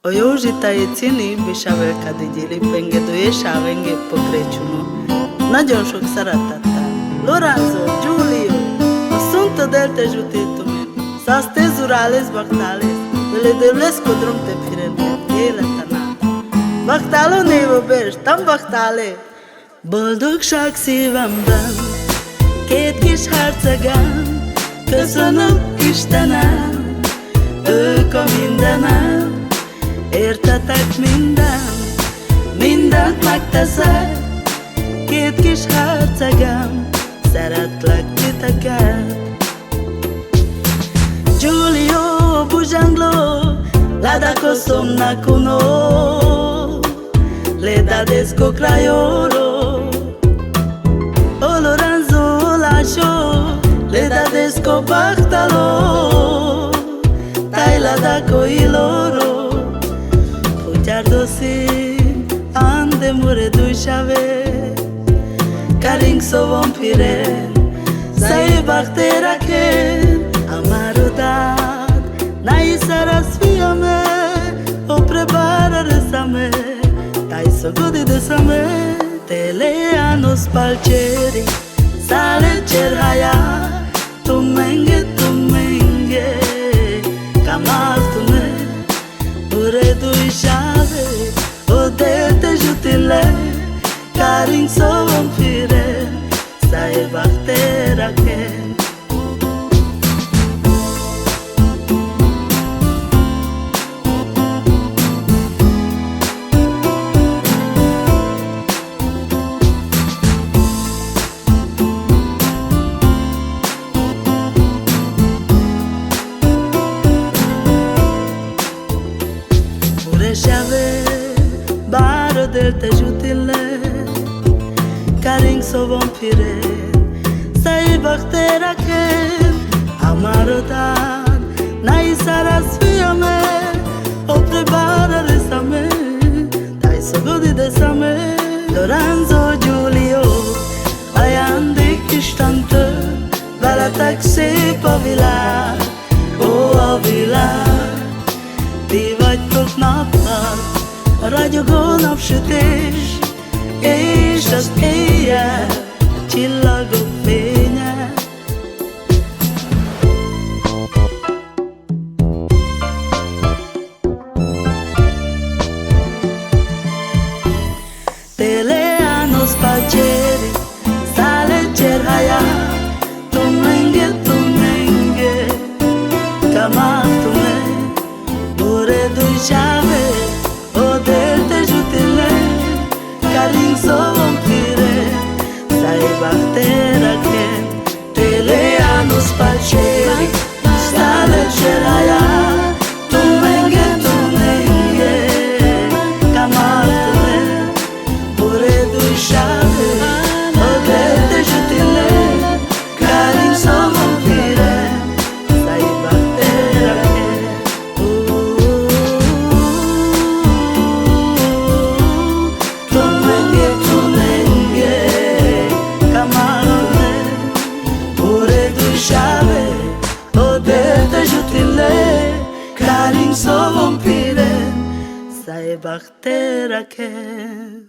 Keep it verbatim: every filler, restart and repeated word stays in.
Oi, ojuža i taicini bišavel ka digiljin pengeduje šavenge po Krečumo. Nađon šok sar a tata. Loranzo, Giulio, sunto del te žuti tumen. Saste zurales bahtales, dele devlesko drom te phiren, e la tana. Bahtalo nevo berš, tam bahtale. Boldog šakszi van bam, ked kis harcagam, köszönök Istenem, öko mindennam, értetek mindent, mindent megteszek, ked kis harcagam, szeretlek titeket. Giulio, Bujanglo, Ladaco somnacuno, le dadesco craioro. O Loranzo, o Lasio, le dadesco bahtalo, tai Ladaco iloro. Bujardo sin, ande mure dui šave, karin so von phiren, sai bahte rakhen, amaro dad, nai saras fiame, o prebarare same, tai so godi de same, tele anos palčeri, sale čer haja, tumenge, tumenge, kamal tumen, pure dui šave, o Deus te žutile, karin so von phiren, sai bahte rakhen. Pure šave, baro Deus te žutile, karin so von phiren, sai bahte rakhen, amaro dad, nai saras fiame, o prebarare same, tai so godi de same, Loranzo, Giulio, ajándék Istentől, veletek szép a világ, ó, a világ. Ti vagytok nappal, ragyogó napsütés, és az éjjel, csillagok fénye. Tele anos palčeri, sale čer haja, tumenge, tumenge, kamal tumen, pure dui šave, o Deus te žutile, karin so von phiren, sai bahte rakhen. Tele anos palčeri, sale čer haja, tumenge, tumenge, kamal tumen, pure dui šave, o Deus te žutile, karin so von phiren, sai bahte rakhen. Tumenge, tumenge, kamal tumen, pure dui šave, o Deus te žutile, karin so von phiren, sai bahte rakhen.